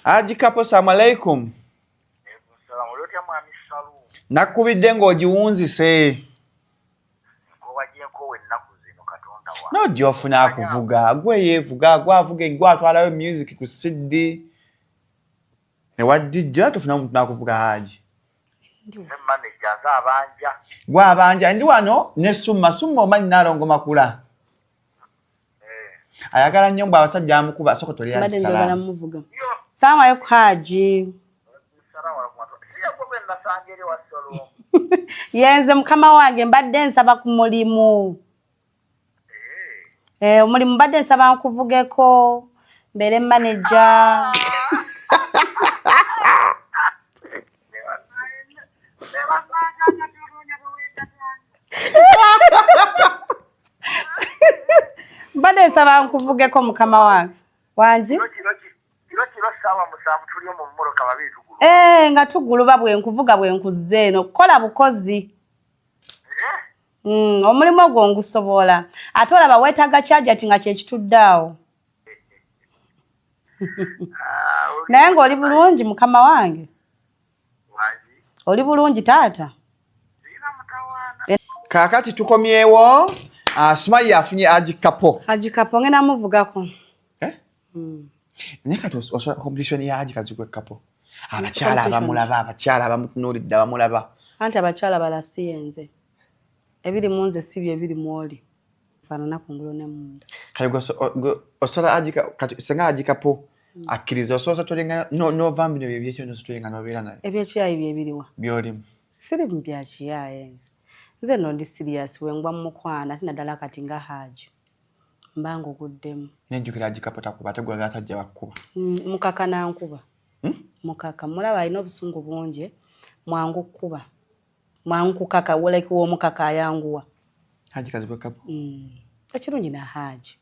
Haji Kapo, salamu alaikum. Nakubidde ng'ogiwunzise. Nojja ofuna akuvuga, gwe yeevuga, gwe avuga, gwe atwalayo music ku CD. Ewa DJ tofuna omuntu nakuvuga Haji. Gwe abanja ndi wano ne Summa, Summa omanyi Nalongo Makula. Ayagala nnyo mbu abasajja amukuba soko toli alisalamu. Salamu alaikum Haji. Yenze mukama wange mbadde nsaba ku mulimu. Eh, omulimu mbadde nsaba nkuvugeko mbeere manager. Mbadde nsaba nkuvugeko mukama wange. Wangi? Eh, nga tuguluba bwe nkuvuga bwe nkuzza eno kola bukozi. Omulimu ogwo ngusobola ate olaba weetaaga kyajati nga kyekitudde awo. Naye ng'oli bulungi mukama wange? Oli bulungi taata? Kaakati tukomyewo. Sumaya afunye Haji Kapo. Haji Kapo ngenda muvugako. Eh? Naye kati osobola competition ya Haji Kazibwe Kapo. Abakyala abamulaba, abakyala abamutunuulidde abamulaba. Anti abakyala balasiye nze. Ebiri mu nze si bye biri mu oli. Faanana kungulu ne munda. Kale gwe osobola Haji kati singa Haji Kapo akkiriza osobola tolinga n'ova mu bino bye byekyo n'osobola tolinga n'obeera naye. Ebyekiyayi bye biriwa? By'olimu. Siri mu bya kiyaye nze. Nze nno ndi serious we ngwa mu mukwano ate naddala kati nga Haji. Mba nguguddemu. Nejjukira Haji Kapo takuba ate gwe atajja bakkuba. Mukaka nankuba. Mukaka mulaba alina obusungu bungi mwangu kkuba. Mwangu kukaka like w'omukaka ayanguwa. Haji Kazibwe Kapo. Ekirungi na Haji.